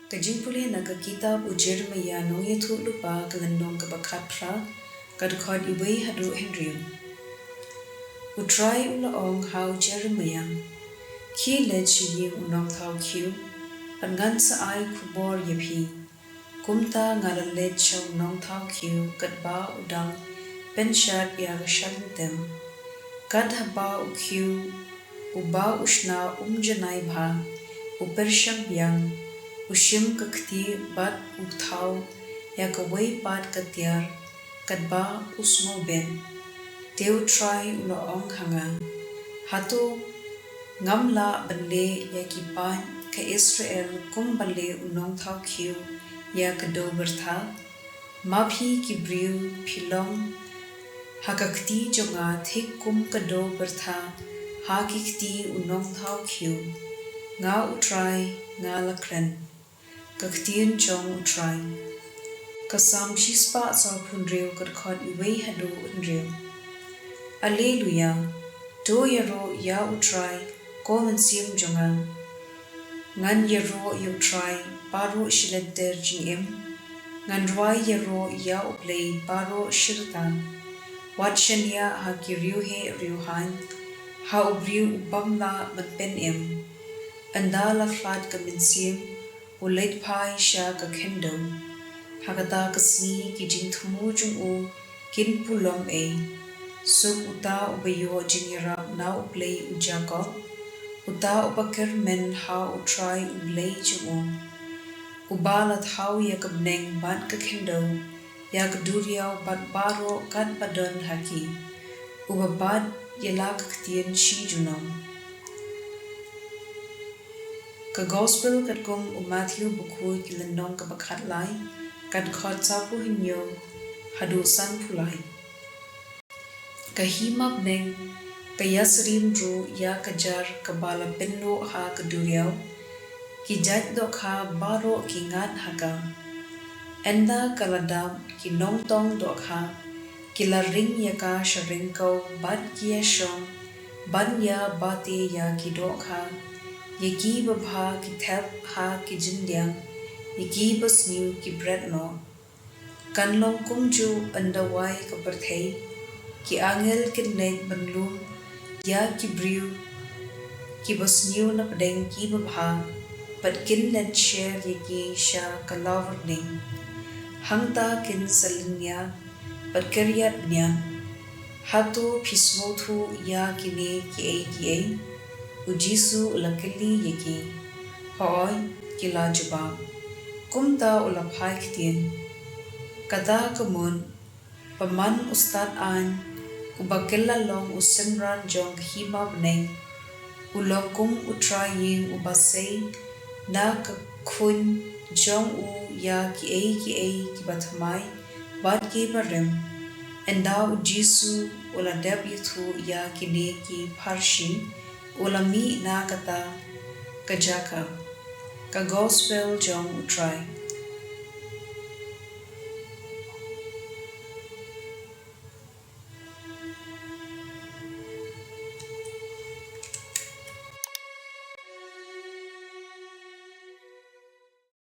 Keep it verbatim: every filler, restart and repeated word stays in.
Ka jingpule na ka kitab u Jeremiah nongïathuhlypa, ka lynnong kaba khatphra, ka dkhot iwei haduh hynriew. U Trai u la ong ha u Jeremiah: Khie leit sha ïing u nongthaw khiew, bad ngan sa ai khubor ïa phi. Kumta nga la leit sha u nongthaw khiew katba u dang pynshad ïa ka shalynter. Kat haba u khiew uba u shna um janai bha, u pyrshang biang, u shim ka kti bad u thaw ïa kawei pat ka tiar, katba u sngewbha. Te u Trai u la ong ha nga: Hato ngam lah ban leh ïa ki paid ka Israel kumba leh u nongthaw khiew ïa ka dew byrtha? Ma phi ki briew, phi long ha ka kti jong nga thik kum ka dew byrtha ha ki kti u nongthaw khiew. Nga u Trai nga la kren. Ka ktien jong u Trai. Ka Salm shispah sawphew hynriew, ka dkhot iwei haduh hynriew. Alleluia. To ïaroh ïa u Trai, ko mynsiem jong nga. Ngan ïaroh ïa u Trai baroh shi lynter jingim. Ngan rwai ïaroh ïa U Blei baroh shi rta. Wat shaniah ha ki riewheh riewhaiñ, ha u briew u bym lah ban pynim. Ynda la khlad ka mynsiem, u leit phai sha ka khyndew. Ha kata ka sngi ki jingthmu jong u kin pulom ei. Suk uta uba ïoh jingïarap na U Blei u Jakob, uta uba kyrmen ha u Trai U Blei jong u. Uba la thaw ïa ka bneng bad ka khyndew, ïa ka duriaw bad baroh katba don ha ki. Uba bat ïa la ka ktien shi junom. Ka Gospel katkum u Matthew bakhuid, lynnong kaba khatlai, ka dkhot sawphew hynñiew haduh sanphew lai. Ka hima bneng ka ïasyriem ruh ïa ka jar kaba la pynduh ha ka duriaw. Ki jait dohkha baroh ki ngat ha ka. Ynda ka la dap, ki nongtong dohkha ki la ring ïa ka sha ryngkew bad ki ïashong ban ïa bate ïa ki dohkha. Ïa ki babha ki thep ha ki jyndiang, ïa ki basniew ki bret noh. Kan long kumjuh ynda wai ka pyrthei. Ki angel kin leit ban lum ïa ki briew kiba sniew na pdeng ki babha, bad kin lynsher ïa ki sha ka lawryngkneng. Hangta kin sa lynñiar bad kyrïat bniat. Hato phi sngewthuh ïa kine kiei kiei? U Jisu u la kylli ïa ki. Hooid, ki la jubab. Kumta u la phai ktien. Kata ka mut, ba man u stad aiñ, uba kylla long u synran jong ka hima bneng, u long kum u trai ïing uba sei na ka khuñ jong u ïa kiei kiei kiba thymmai bad kiba rim. Ynda u Jisu u la dep ïathuh ïa kine ki pharshi, u la mih na kata ka jaka. Ka Gospel jong u Trai.